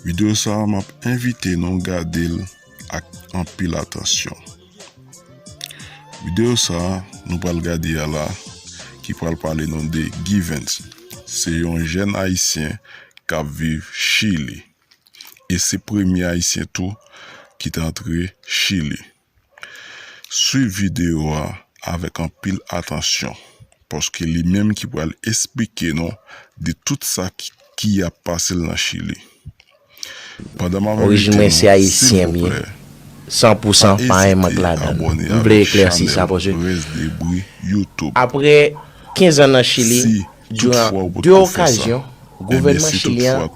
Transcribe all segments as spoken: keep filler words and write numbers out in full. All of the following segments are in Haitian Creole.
Videyo sa a, m ap envite nou gade l ak anpil atansyon. Videyo sa a, nou pral gade a la, ki pral pale nou de Givens. Se yon jèn Ayisyen k ap viv Chili. E se premye Ayisyen tou ki t antre Chili. Swiv videyo a avèk anpil atansyon, paske li menm ki pral esplike nou de tout sa ki, ki ap pase l nan Chili. Pandan m ap envite nou, silvouplè, pa ezite abòne avèk chanèl Prens de Bri YouTube. Apre kenz an nan Chili, diran de okazyon, gouvènman chilyen an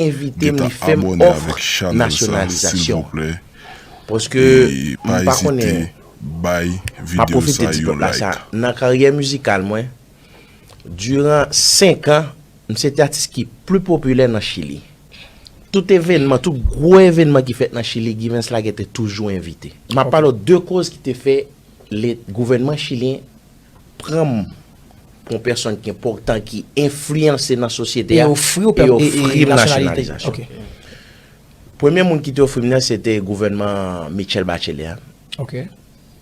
envite m, li fè m òf nasyonalizasyon. Paske m pa konnen, m ap pwofite di pèp la sa, nan karyè mizikal mwen, diran senk an, m se te atis ki pli popilè nan Chili. Tout evènman, tout gwo evènman ki fèt nan Chili, Givens Laguerre te toujou envite. M ap pale w de koz ki te fè gouvènman chilyen pran m pou yon pèsòn ki enpòtan, ki enfliyanse nan sosyete a, e ofri m nasyonalizasyon. Premye moun ki te ofri m nan, se te gouvènman Michelle Bachelet a.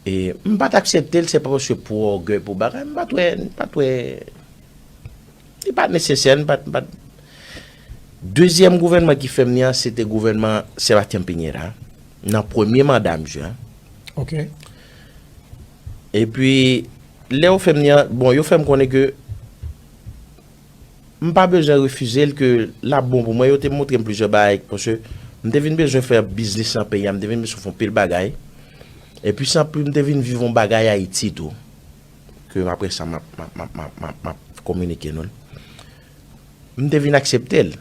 E m pa t aksepte l, se pa paske pou ògèy, pou bagay, m pa t wè, m pa t wè, li pa t nesesè, m pa t, m pa t. Dezyèm gouvènman ki fè m li an, se te gouvènman Sebastian Piñera, nan premye manda misye a. Epi, lè yo fè m li an, bon, yo fè m konnen ke m pa bezwen refize l, ke l ap bon pou mwen. Yo te montre m plizyè bagay, paske m te vin bezwen fè biznis nan peyi a, m te vin bezwen fè yon pil bagay. Epi, san pli, m te vin viv yon bagay Ayiti tou, ke apre sa, m ap, m ap, m ap, m ap, m ap, m ap kominike nou l. M te vin aksepte l.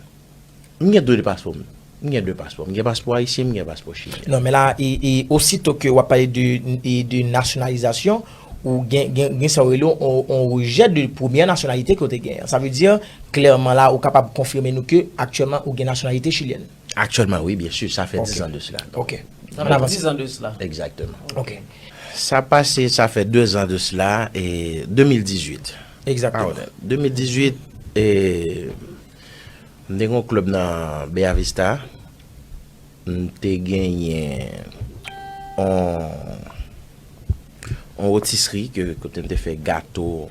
M gen de paspò. M gen de paspò. M gen paspò ayisyen, m gen paspò chilyen. Non, men la, e, e, osito ke w ap pale de, e, de nasyonalizasyon, ou gen, gen, gen sa w rele yon, yon rejè de premyè nasyonalite ke w te genyen. Sa vle di, klèman la, ou kapab konfime nou ke aktyèlman ou gen nasyonalite chilyèn. Aktyèlman, wi, byen si, sa fè dis an de sila. Ok. Sa fè dis an de sila. Egzakteman. Ok. Sa pase, sa fè de zan de sila, e de mil dizuit. Egzakteman. De mil dizuit, e, m te gen yon klèb nan Bella Vista. M te genyen yon, yon rotisri ke, kote m te fè gato,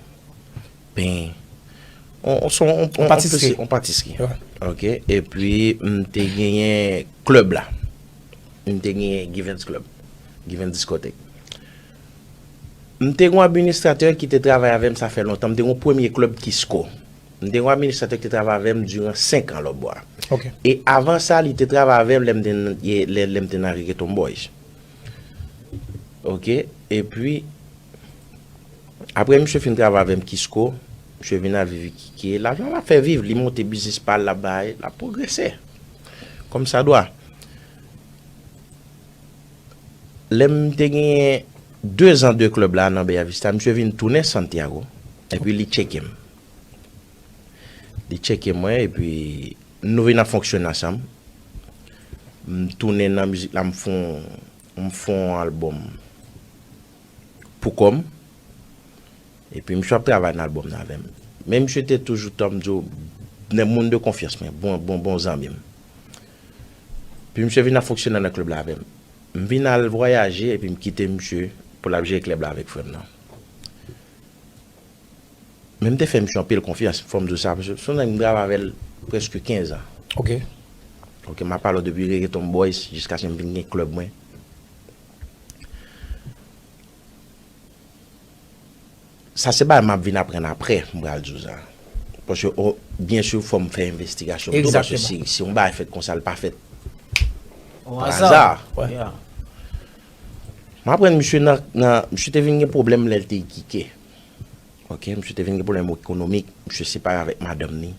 pen, yon, yon, yon, yon, yon patisri. Yon patisri. Ok. Epi, m te genyen klèb la. M te genyen Givens Club, Givens Diskotèk. M te gen yon administratè ki te travay avè m, sa fè lontan. M te gen yon premye klèb Kisco. M te gen yon administratè ki te travay avè m diran senk an lòtbò a. E avan sa, li te travay avè m lè m te, lè, lè m te nan Reggaeton Boys. Ok, epi, apre misye fin travay avè m Kisco, misye vin al viv Iquique, lajan l ap fè viv, li monte biznis pa l, l ap bay, l ap pwogrese. Kòmsadwa. Lè m te genyen de zan de klèb la nan Bella Vista, misye vin tounen Santiago, epi li tcheke m. Li tcheke mwen, epi nou vin ap fonksyone ansanm. M tounen nan mizik la, m fè yon, m fè yon albòm pou kò m. Epi misye ap travay nan albòm nan avè m. Men misye te toujou tan, m di w, nan moun de konfyans mwen, bon, bon, bon zanmi m. Epi misye vin ap fonksyone nan klèb la avè m. M vin al vwayaje epi m kite misye pou l ap jere klèb la avèk frè m nan. Men m te fè misye anpil konfyans, fò m di w sa, paske se yon nèg m travay avè l prèske kenz an. Ok. Ok, m ap pale w depi Reggaeton Boys jiskaske m vin gen klèb mwen. Sa se bagay m ap vin aprann apre, m pral di w sa. Paske, o, byen si, fò m fè envestigasyon m tou, paske si, si yon bagay fèt konsa, l pa fèt pa aza. M aprann misye nan, nan, misye te vin gen pwoblèm lè l te Iquique. Ok, misye te vin gen pwoblèm ekonomik, misye separe avèk madanm li.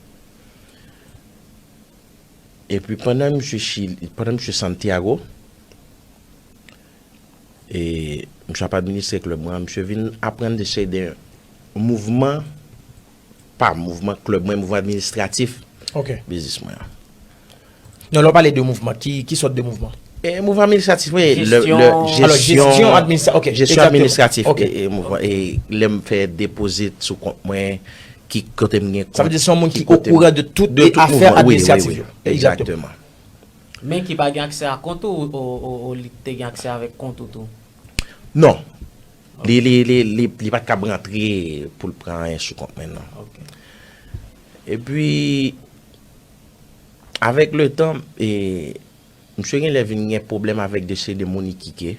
Epi pandan misye Chili, pandan misye Santiago, e, misye ap administre klèb mwen an, misye vin aprann de seri de mouvman, pa mouvman klèb mwen, mouvman administratif biznis mwen an. Non, lè w pale de mouvman, ki, ki sòt de mouvman? E, mouvman administratif, wi, le, le, jesyon, jesyon administratif, e, e, mouvman, e, lè m fè depozit sou kont mwen, ki kote m gen kont, sa vle di se yon moun ki okouran de tout afè administratif yo. Egzakteman. Men ki pa gen aksè a kont ou, o, o, o li te gen aksè avèk kont ou tou? Non. Li, li, li, li, li pa t kab rantre pou l pran anyen sou kont mwen, non. Ok. Epi, avèk le tan, e, misye genlè vin gen pwoblèm avèk de seri de moun Ikike,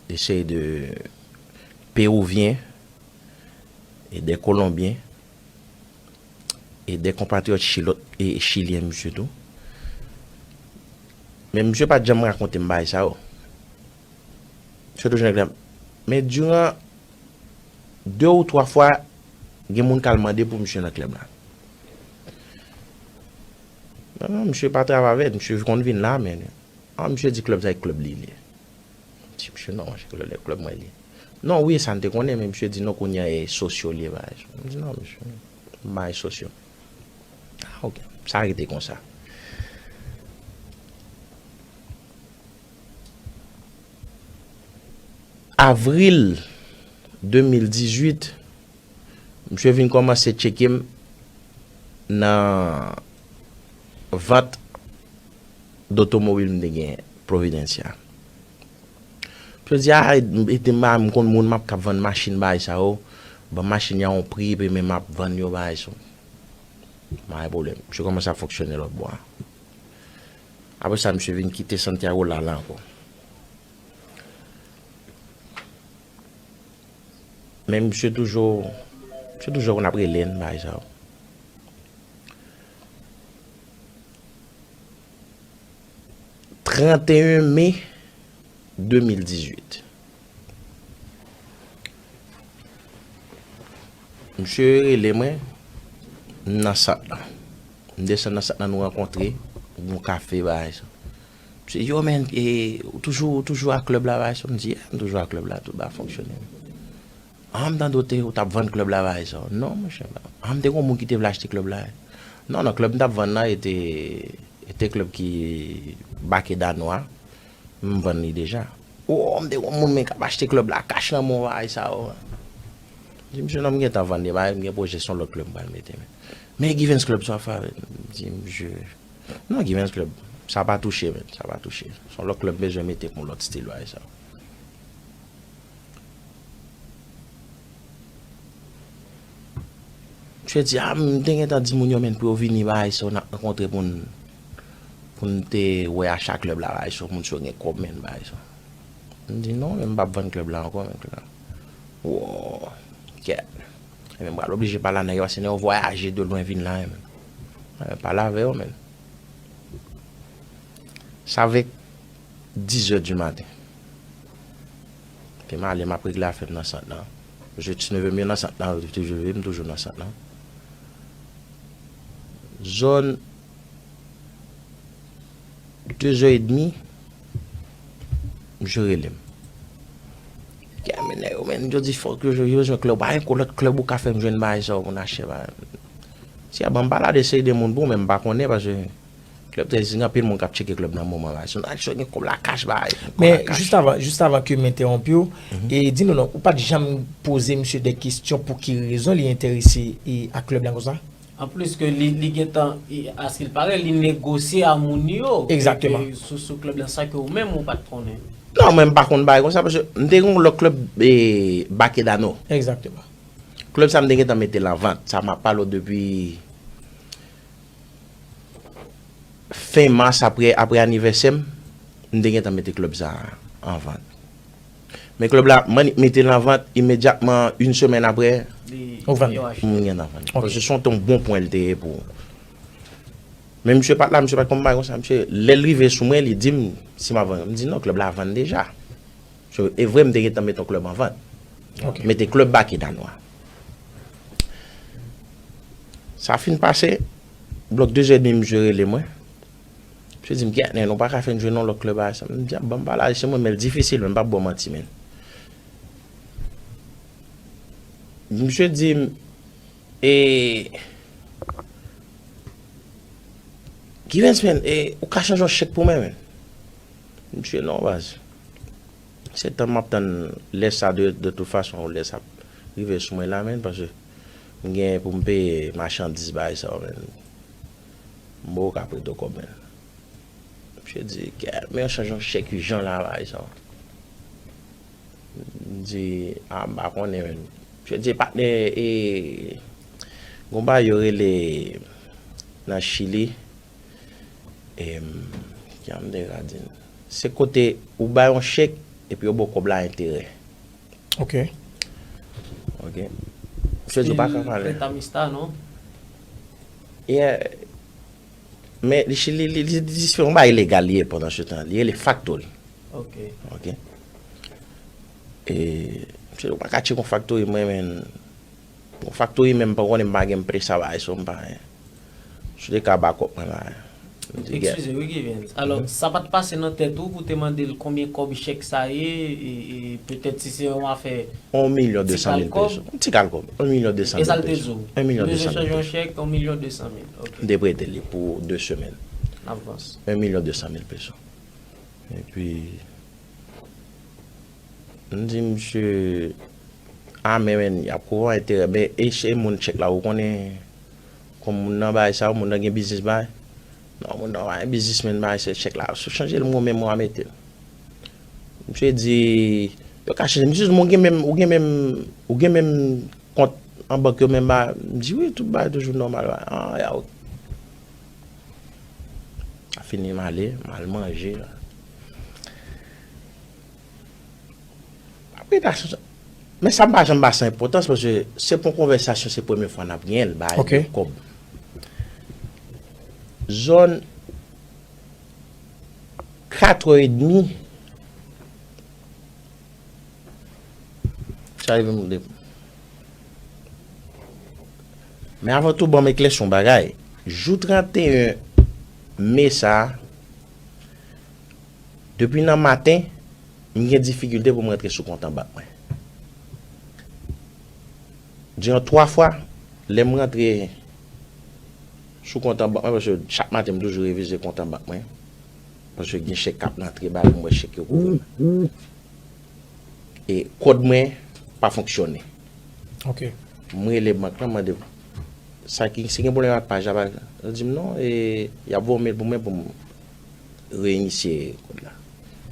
de seri de Pewouvyen, e de Kolonbyen, e de konpatriyòt chilòt e chilyen misye tou. Men misye pa t janm rakonte m bagay sa yo. Misye toujou nan klèb. Men diran de ou twa fwa, gen moun k al mande pou misye nan klèb la. Non, non, misye pa travay avè l, misye konn vin la, men, ah, misye di klèb sa e klèb li li ye. M di, "Misye, non, se klèb, klèb mwen li ye." Non, wi, sa n te konnen, men misye di, "Non, kounye a e sosyo li ye, bagay sa." M di, "Non, misye, m pa e sosyo." Ah, ok, sa rete konsa. Avril de mil dizuit, misye vin kòmanse tcheke m nan vant dotomobil m te gen Providencia. Misye di, "Ah, ede m, m konn moun m ap kab vann machin bagay sa yo. Ban m machin yo a yon pri, epi men m ap vann yo bagay sa yo." M pa gen pwoblèm. Misye kòmanse ap fonksyone lòt bò a. Apre sa, misye vin kite Santiago la, la ankò. Men misye toujou, misye toujou konn ap rele n, bagay sa yo. Trannteyen me de mil dizuit. Misye rele mwen, m nan sant lan. M desann nan sant lan, nou rankontre, yon kafe, bagay sa. Misye, "Yo, men, e, ou toujou, ou toujou ak klèb la, bagay sa?" M di, "Yeah, m toujou ak klèb la, tout bagay fonksyone." "Ah, m tande w te, ou t ap vann klèb la, bagay sa." "Non, monchè, ah, m te gen yon moun ki te vle achte klèb la." "Non, non, klèb m t ap vann nan, e te, e te klèb ki Baquedano a. M vann li deja." "Oh, m te gen yon moun, men, k ap achte klèb la, kach nan men w, bagay sa yo." M di, "Misye, non, m gentan vann li, bagay, m gen pwojè, se yon lòt klèb m pral mete, men." "Men Givens Club sa w ap fè avè l?" M di, "Misye, non, Givens Club, sa pa touche, men, sa pa touche. Se yon lòt klèb m bezwen mete pou yon lòt stil, bagay sa." Misye di, "Ah, m te gentan di moun yo, men, pou yo vini, bagay sa, n ap rankontre pou n, pou n te wè acha klèb la, bagay sa, moun sa yo gen kòb, men, bagay sa." M di, "Non, men m p ap vann klèb la ankò, men, klèb la." Wo, kèt. E men, m pral oblije pale a nèg yo, paske nèg yo vwayaje de lwen vin la, men. Eh, pale avè yo, men. Sa vek dizè di maten. Epi m ale, m ap regle afè m nan sant lan. Je ti neve m yo nan sant lan, yo toujou veye, m toujou nan sant lan. Zòn dezè edmi, misye rele m. Kè men nèg yo, men, yo di fòk yo, yo bezwen klèb, pa gen lòt klèb ou ka fè m jwenn bagay sa yo pou n achte bagay. Si a ban m pale a de seri de moun pou, men m pa konnen, paske klèb trèz gen anpil moun k ap tcheke klèb nan moman la. Si yon aksyon gen kòb la kach bagay, kòb la kach. Men jis avan, jis avan ke m entèwonp ou, e di nou non, ou pa t janm poze misye de kesyon pou ki rezon li enterese e ak klèb la konsa? Anplis ke li, li gentan, e, askil pare, li negosye a moun yo. Egzakteman. E ke sou, sou klèb la, sa ke ou menm ou pa t konnen. Non, mwen m pa konn bagay konsa, paske m te gen yon lòt klèb, e, Baquedano. Egzakteman. Klèb sa m te gentan mete l an vant. Sa m ap pale w depi fen mas, apre, apre anivèsè m, m te gentan mete klèb sa an vant. Men klèb la, m annik mete l an vant, imedyatman, yon semèn apre, ou vann li. M gentan vann li. Ok. Paske se yon bon pwen l te ye pou. Men misye pa t la, misye pa t konn bagay konsa. Misye, lè l rive sou mwen, li di m si m ap vann. M di, "Non, klèb la vann deja." So, e vre, m te gentan mete yon klèb an vant. Ok. Mete klèb Baquedano a. Sa fin pase, blòk dezè edmi, misye rele mwen. Misye di m, "Kèt, nen, nou pa ka fè n jwenn yon lòt klèb a sa." M di, "A, ban m pale a, se mwen, men l difisil, men m p ap ba w manti, men." Misye di m, e, "Givens, men, e, ou ka chanje yon chèk pou mwen, men?" Misye, "Non, baz. Se tann m ap tann lè sa, de, de tout fason, lè sa ap rive sou mwen la, men, paske m gen pou m peye machandiz bagay sa yo, men. M poko ka prete w kòb, men." Yo di, "Kè, men yo chanje yon chèk ijan la, bay sa." M di, "A, m pa konnen, men." Yo di, "Patnè, e, gon bagay yo rele nan Chili, e, m, ki an m te ka di n? Se kote ou bay yon chèk, epi yo ba w kòb la enterè." Ok. Ok. Yo di, "Ou pa ka pale." Prestamista, non? Yeah. Men li, li, li, li, li se yon bagay ilegal li ye pandan se tan. Li rele factory. Ok. Ok. E, misye, ou pa ka tcheke yon factory, mwen, men, yon factory menm, m pa konnen, m pa gen presa bagay, so m pa, si w te ka ba kòb mwen la, m di, "Gè." Eskize, wi, Givens. Alò, sa pa t pase nan tèt ou pou te mande l konbyen kòb chèk sa ye, e, e petèt si se yon afè yon milyon de san mil peso. Ti kal kòb. Yon milyon de san mil peso. E sa l te di w? Yon milyon de san mil peso. Bezwen chanje yon chèk, yon milyon de san mil. Ok. M te prete li pou de semèn. Avans. Yon milyon de san mil peso. Epi, m di misye, "A, men, men, y ap kouvri enterè, men, e se moun chèk la, ou konnen, kòm moun nan bay sa, moun nan gen biznis bay." "Non, moun nan pa gen biznis, men, bay se chèk la, si w chanje l, mwen menm, mwen mete l." Misye di, yo ka chanje. Misye di, "Ou gen menm, ou gen menm, ou gen menm kont an bank yo menm ba?" M di, "Wi, tout bagay toujou nòmal, ba." "A, ya, ok." A fini, m ale, m al manje. Apre ta, men sa m pa janm ba sa enpòtans, paske se pa yon konvèsasyon, se premye fwa n ap genyen l, bay de kòb. Zòn katrè edmi, sa rive m de. Men avan tou, ban m eklèsi yon bagay. Jou tranteyen me sa a, depi nan maten, m gen difikilte pou m rantre sou kont an bank mwen. Diran twa fwa, lè m rantre sou kont an bank mwen, paske chak maten m toujou revize kont an bank mwen, paske gen chèk k ap rantre ba l, m wè chèk yo kouvri. E kòd mwen pa fonksyone. Ok. M rele bank lan, mande sa ki, si gen pwoblèm ak paj la, pa, yo di m non, e y ap voye yon mail pou mwen pou m reinisye kòd la.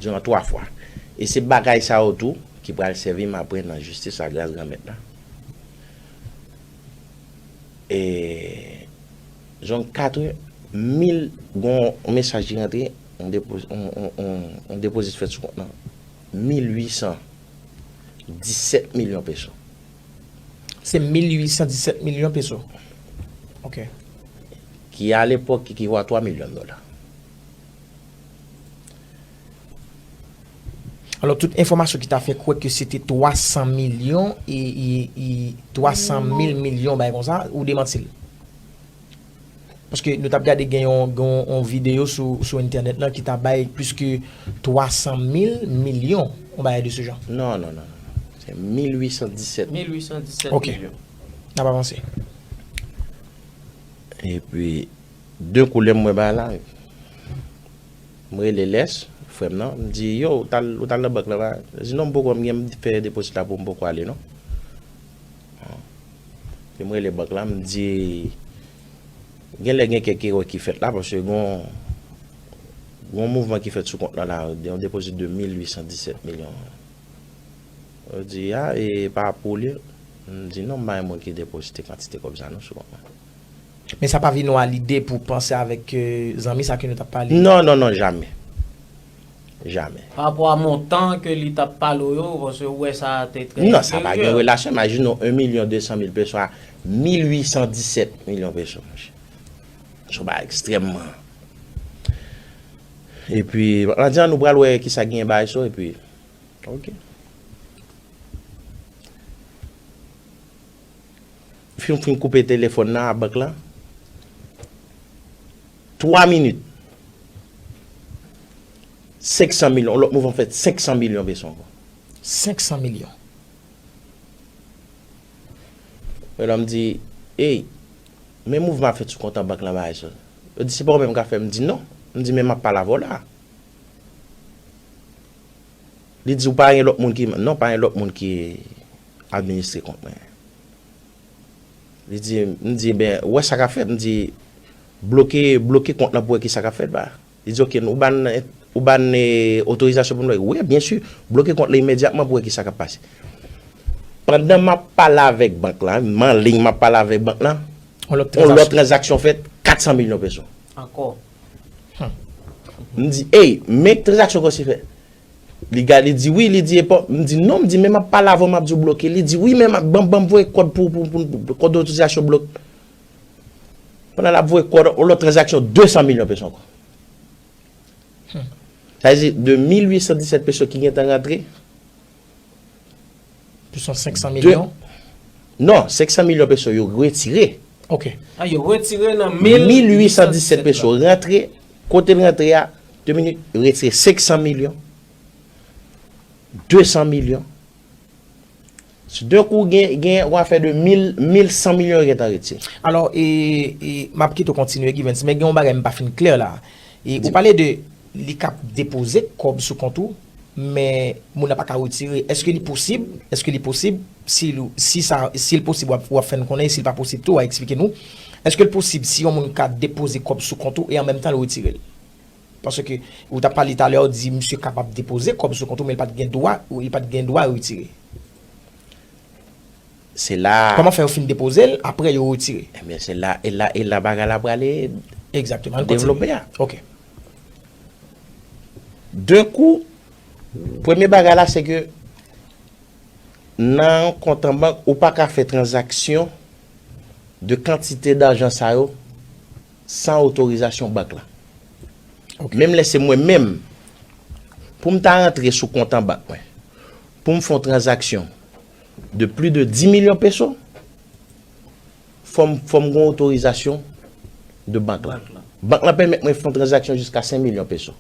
Diran twa fwa. E se bagay sa yo tou ki pral sèvi m apre nan jistis a gras Granmèt la. E zòn katrè, mil, gon yon mesaj ki rantre, yon depo-, yon, yon, yon, yon depozit fèt sou kont lan. Mil ui san disèt milyon peso. Se mil ui san disèt milyon peso. Ok. Ki alepòk ekivwa twa milyon dòla. Alò, tout enfòmasyon ki ta fè kwè ke se te twa san milyon e, e, e twa san mil milyon, bagay konsa, ou demanti l? Paske nou t ap gade gen yon, gen yon, yon videyo sou, sou entènèt lan ki ta bay plis ke twa san mil milyon, yon bagay de se jan. Non, non, non, non. Se mil ui san disèt. Mil ui san disèt milyon. Ok. N ap avanse. Epi, de kou lè m wè bagay la, m rele Lès, frè m nan, m di, "Yo, ou t al, ou t al nan bank lan, pa?" Li di, "Non, m poko, m gen m fè depozit la pou m poko ale, non." Epi m rele bank la, m di, "Genlè gen kèk erè ki fèt la, paske gon, gon mouvman ki fèt sou kont lan la, yon depozit de mil ui san disèt milyon." Yo di, "A, e pa pou li?" M di, "Non, m pa gen moun ki depozite kantite kòb sa non sou kont mwen." Men sa pa vin ou a lide pou panse avèk, euh, zanmi sa ke nou t ap pale? Non, non, non, jamè. Jamè. Pa rapò a montan ke li t ap pale w yo, paske ou wè sa te trè... Non, sa pa gen relasyon. Imajine w, yon milyon de san mil peso a mil ui san disèt milyon peso, monchè. Se yon bagay ekstrèmman. Epi, la di an nou pral wè kisa genyen bagay sa, epi, ok. Fin, fin koupe telefòn nan a bank lan. Twa minit. Senk san milyon, yon lòt mouvman fèt senk san milyon peso ankò. Senk san milyon. E la m di, "Ey, men mouvman ap fèt sou kont an bank lan bagay sa." Yo di, "Se pa ou menm k ap fè?" M di, "Non." M di, "Men m ap pale avè w la." Li di, "Ou pa gen lòt moun ki," non, pa gen lòt moun ki administre kont mwen. Li di, m di, "Ebyen, ou wè sa k ap fèt?" M di, "Bloke, bloke kont lan pou wè ki sa k ap fèt, ba." Li di, "Ok, ou ban, ou ban, eh, otorizasyon pou nou bloke?" "Wi, byen si. Bloke kont la imedyatman pou wè ki sa k ap pase." Pandan m ap pale avèk bank la, m anliy, m ap pale avèk bank la, yon lòt tranzaksyon fèt, kat san milyon peso. Ankò. M di, "Ey, men tranzaksyon konsi fèt." Li gade, li di, "Wi," li di, "epa." M di, "Non," m di, "men m ap pale avè w, m ap di w bloke." Li di, "Wi, men m ap, ban, ban m voye kòd pou, pou, pou, pou kòd otorizasyon blok." Pandan l ap voye kòd, yon lòt tranzaksyon, de san milyon peso ankò. Sa vle di, de mil uit san disèt peso ki gentan rantre, plis yon senk san milyon? Non, senk san milyon peso yo retire. Ok. A, yo retire nan mil uit san disèt peso rantre, kote l rantre a, de minit, retire senk san milyon, de san milyon. Soudan kou gen, gen yon afè de mil, mil san milyon yo gentan retire. Alò, e, e, m ap kite w kontinye, Givens, men gen yon bagay m pa fin klè la. E, ou pale de li k ap depoze kòb sou kont ou, men moun nan pa ka retire. Èske li posib? Èske li posib? Si, si sa, si l posib, w ap, w ap fè n konnen. Si l pa posib tou, w a eksplike nou. Èske l posib si yon moun ka depoze kòb sou kont ou e an menm tan l retire l? Paske ou t ap pale talè, ou di misye kapab depoze kòb sou kont ou, men li pa t gen dwa, li pa t gen dwa retire. Se la. Kòman fè yo fin depoze l, apre yo retire? Ebyen, se la, e la, e la bagay la prale. Egzakteman, ann kontinye. Devlope a. Ok. De kou, premye bagay la, se ke nan yon kont an bank, ou pa ka fè tranzaksyon de kantite dajan sa yo san otorizasyon bank la. Ok. Menm lè se mwen menm, pou m ta rantre sou kont an bank mwen, pou m fè yon tranzaksyon de plis de dis milyon peso, fò m, fò m gen otorizasyon de bank la. Bank la. Bank la pèmèt mwen fè yon tranzaksyon jiska senk milyon peso.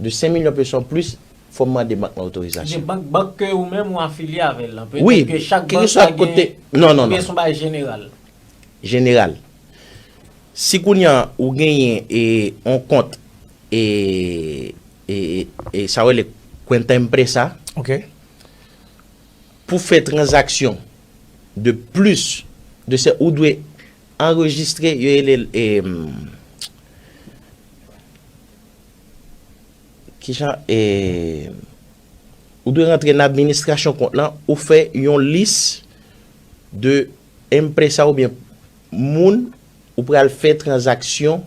De senk milyon peso an plis, fò m mande bank la otorizasyon. Gen bank, bank ke ou menm ou afilye avè l lan. Wi, petèt ke chak bank la gen, non, non, non, oubyen se yon bagay jeneral? Jeneral. Si kounye a ou genyen, e, yon kont, e, e, e, e sa yo rele cuenta empresa. Ok. Pou fè tranzaksyon de plis de se, ou dwe anrejistre, yo rele l, e, kijan, e, ou dwe rantre nan administrasyon kont lan, ou fè yon lis de empresa oubyen moun ou pral fè tranzaksyon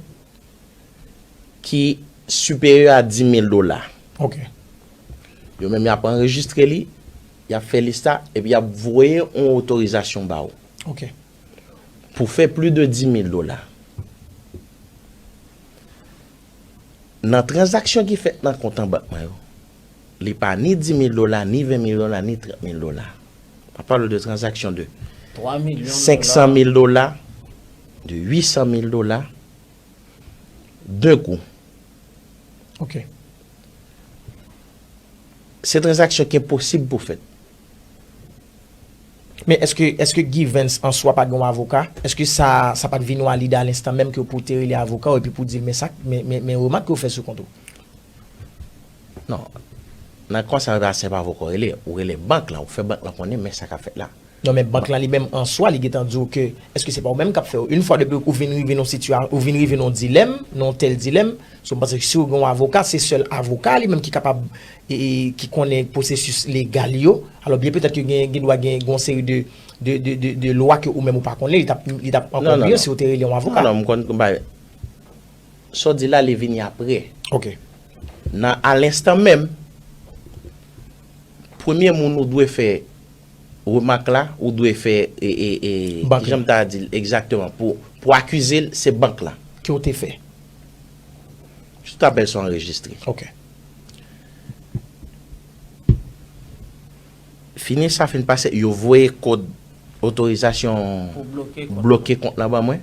ki siperyè a dis mil dola. Ok. Yo menm y ap anrejistre li, y ap fè lis la, epi y ap voye yon otorizasyon ba ou. Ok. Pou fè plis de dis mil dola. Nan tranzaksyon ki fèt nan kont an bank mwen yo, li pa ni dis mil dola, ni ven mil dola, ni trant mil dola. M ap pale de tranzaksyon de senk san mil dola, de uit san mil dola, de kou. Ok. Se tranzaksyon ki enposib pou fèt. Men èske, èske Givens an swa pa t gen yon avoka? Èske sa, sa pa t vin yon lide a lenstan menm ke pou w te rele avoka w epi pou w di l, men sa, men, men, men remak ke w fè sou kont ou? Non. Nan ka sa, se pa avoka w rele, ou rele bank lan, ou fè bank lan konnen men sa k ap fèt la. Non, men bank lan li menm an swa, li gentan di w ke, èske se pa ou menm k ap fè yo? Yon fwa depi ou vin rive nan sitiyasyon, ou vin rive nan dilèm, nan tèl dilèm, so m panse ke si w gen yon avoka, se sèl avoka li menm ki kapab, e, e, ki konnen pwosesis legal yo. Alò, byen petèt ke gen, gen dwa gen, gen yon seri de, de, de, de, de lwa ke ou menm ou pa konnen, li t ap, li t ap ankò mye si w te rele yon avoka. Non, non, m konn, sa w di la, li vini apre. Ok. Nan, a lenstan menm, premye moun ou dwe fè remak la, ou dwe fè, e, e, e, kijan m ta di l egzakteman, pou, pou akize l, se bank la. Ke w te fè? Tout apèl sou anrejistre. Ok. Fini sa fin pase, yo voye kòd otorizasyon pou bloke kont, bloke kont lan ban mwen.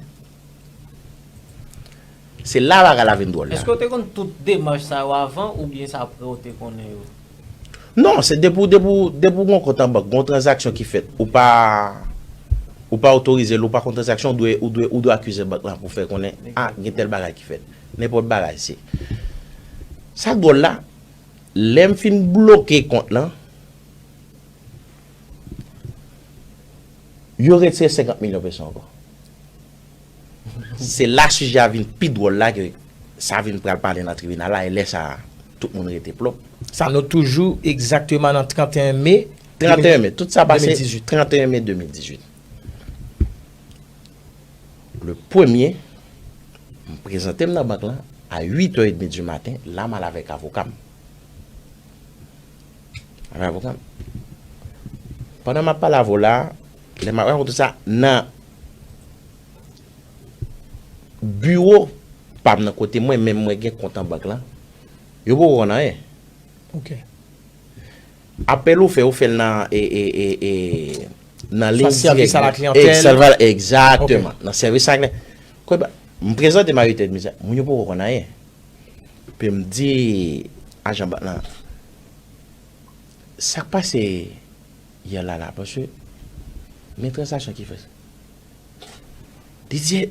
Se la bagay la vin dwòl la. Èske w te konn tout demach sa yo avan oubyen se apre w te konnen yo? Non, se depi, depi, depi w gon kont an bank, gon tranzaksyon ki fèt, ou pa, ou pa otorize l, ou pa konn tranzaksyon, ou dwe, ou dwe, ou dwe akize bank lan pou fè konnen, a, gen tèl bagay ki fèt. Nenpòt bagay, se. Sa k dwòl la, lè m fin bloke kont lan, yo retire senkant milyon peso ankò. Se la sijè a vin pi dwòl la ke sa vin pral pale nan tribinal la, e lè sa a, tout moun rete plop. Sa nou toujou egzakteman nan trannteyen me. Trannteyen me, tout sa pase trannteyen me de mil dizuit. Le premye, m prezante m nan bank lan a uit è edmi di maten, la m al avèk avoka m. Avèk avoka m. Pandan m ap pale avè w la, lè m ap rakonte sa, nan biwo pa m nan kote mwen, menm mwen gen kont an bank lan, yo poko konn anyen. Ok. Apèl ou fè, ou fè l nan e, e, e, e, nan liy dirèk. Egzakteman. Nan sèvis a kliyan. M prezante m a uit è edmi, moun yo poko konn anyen. Epi m di ajan bank lan, sa k pase yè la la, paske men tranzaksyon ki fèt. Li di,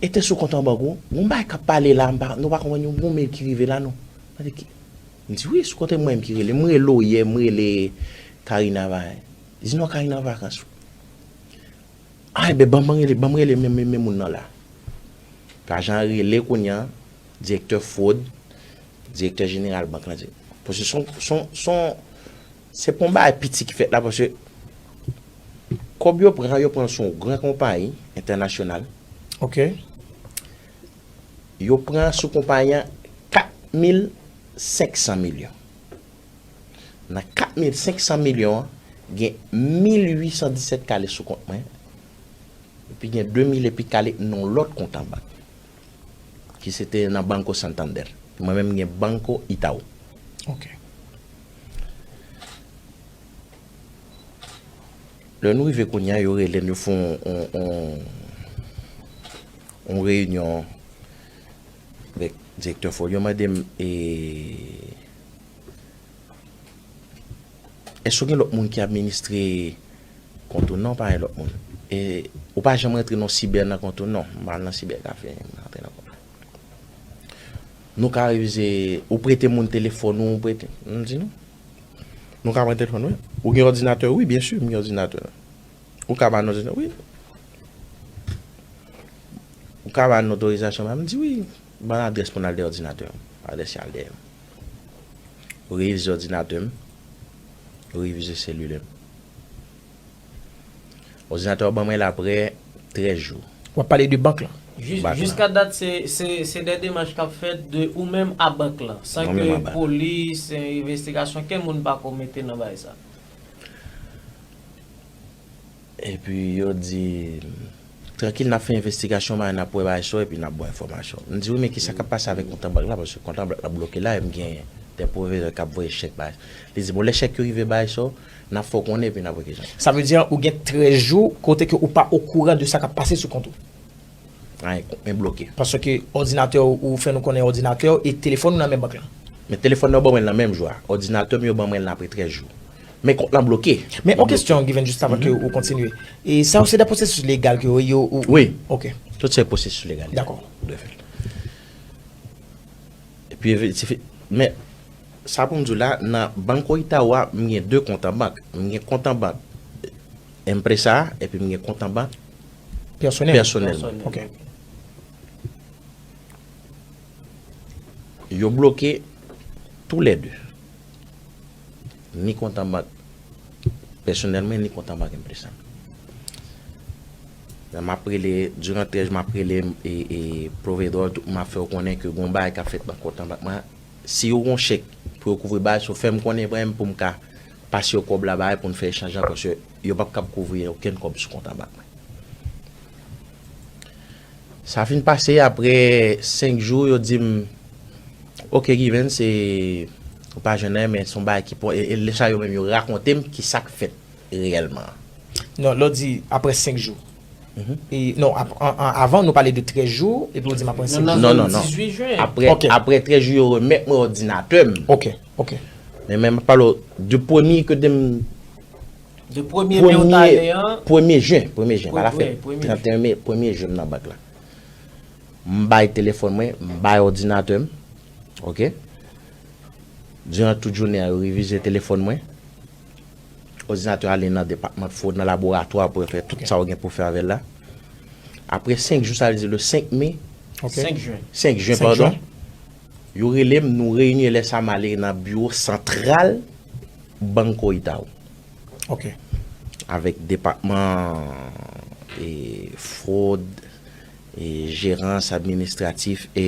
e te sou kont an bank ou, gon bagay k ap pale la, nou pa konprann yon bon mil ki rive la non. M di, wi, sou kont mwen menm ki rele, m rele w yè, m rele Karina bagay. Li di, non, Karina an vakans. A, enben, ban m rele, ban m rele men, men, men moun nan la. Epi ajan an rele kounye a, direktè fwod, direktè jeneral bank lan. Paske son, son, son, se pa yon bagay piti ki fèt la, paske kòb yo pran, yo pran sou yon gran konpayi entènasyonal. Ok. Yo pran sou konpayi an kat mil senk san milyon. Nan kat mil senk san milyon an, gen mil uit san disèt k ale sou kont mwen, epi gen de mil epi k ale nan yon lòt kont an bank, ki se te nan Banco Santander. Mwen menm, m gen Banco Itaú. Ok. Lè nou rive kounye a, yo rele n, yo fè yon, yon, yon, yon reyinyon avèk direktè fwod. Yo mande m, e, èske w gen lòt moun ki administre kont ou? Non, pa gen lòt moun. E ou pa janm rantre nan sibè nan kont ou? Non, m pa al nan sibè kafe, m rantre nan kont ou. Nou ka revize, ou prete moun telefòn ou, ou prete. M di non. Nou ka pran telefòn, wi. Ou gen òdinatè? Wi, byen si, m gen òdinatè. Ou ka ba n òdinatè? Wi. Ou ka ba n otorizasyon? M di wi. Ban adrès pou n al dèyè òdinatè an. Adrès al dèyè. Ou revize òdinatè m. Ou revize selilè m. Òdinatè w ban mwen l apre trèz jou. W ap pale de bank lan. Bank lan. Jiska dat, se, se, se de demach k ap fèt de ou menm a bank lan, san ke polis, envestigasyon, kenn moun pako mete nan bagay sa. Epi yo di, trankil, n ap fè envestigasyon, bagay, n ap wè bagay sa yo, epi n ap ba w enfòmasyon. M di, wi, men kisa k ap pase avèk kont an bank la, paske kont an bank la bloke la, e m gen de pwovedè k ap voye chèk, bagay. Li di, bon, lè chèk yo rive, bagay sa yo, n ap fè w konnen, epi n ap wè kijan. Sa vle di, ou gen trèz jou kote ke ou pa okouran de sa k ap pase sou kont ou. Anyen, kont mwen bloke. Paske òdinatè w, ou fè nou konnen òdinatè w e telefòn ou nan men bank lan. Men telefòn nan yo ban mwen l nan menm jou a. Òdinatè m, yo ban mwen l apre trèz jou. Men kont lan bloke. Men yon kesyon, Given, jis avan ke ou kontinye. E sa yo se de pwosesis legal ke yo, yo, ou... Wi. Ok. Tout se pwosesis legal. Dakò. Ou dwe fè l. Epi, efe-, se fe-, men, sa pou m di w la, nan Banco Itaú a, m gen de kont an bank. M gen kont an bank Empresa a, epi m gen kont an bank pèsonèl. Pèsonèl mwen. Ok. Yo bloke toulède. Ni kont an bank pèsonèl mwen, ni kont an bank Empresa. Lè m ap rele, diran trèz jou, m ap rele, e, e, pwovedè, tout moun ap fè w konnen ke gon bagay k ap fèt nan kont an bank mwen. Si yo gon chèk pou yo kouvri bagay sa yo, fè m konnen, premye, pou m ka pase yo kòb la, bagay, pou n fè echanj lan, paske yo p ap kab kouvri okenn kòb sou kont an bank mwen. Sa fin pase, apre senk jou, yo di m, ok, Given, se, ou pa jwenn anyen, men se yon bagay ki pon, e, e lè sa yo menm, yo rakonte m kisa k fèt reyèlman. Non, lè w di apre senk jou. E, non, ap-, an, an, avan, nou pale de trèz jou, epi w di m apre senk jou. Non, non, non. Apre, apre trèz jou, yo remèt mwen òdinatè m. Ok, ok. Men, men, m ap pale w de premye ke de m De premye me w t ale an. Premye jen, premye jen, pa la fèt. Trannteyen me, premye jen m nan bank la. M bay telefòn mwen, m bay òdinatè m. Ok? Diran tout jounen an, yo revize telefòn mwen. Òdinatè ale nan depatman fwod, nan laboratwa pou yo fè tout sa yo gen pou fè avè l la. Apre senk jou, sa vle di le senk me. Ok. Senk jen. Senk jen, padon. Yo rele m, nou reyini, lè sa m ale nan biwo santral Banco Itaú. Ok. Avèk depatman e fwod, e jerans administratif e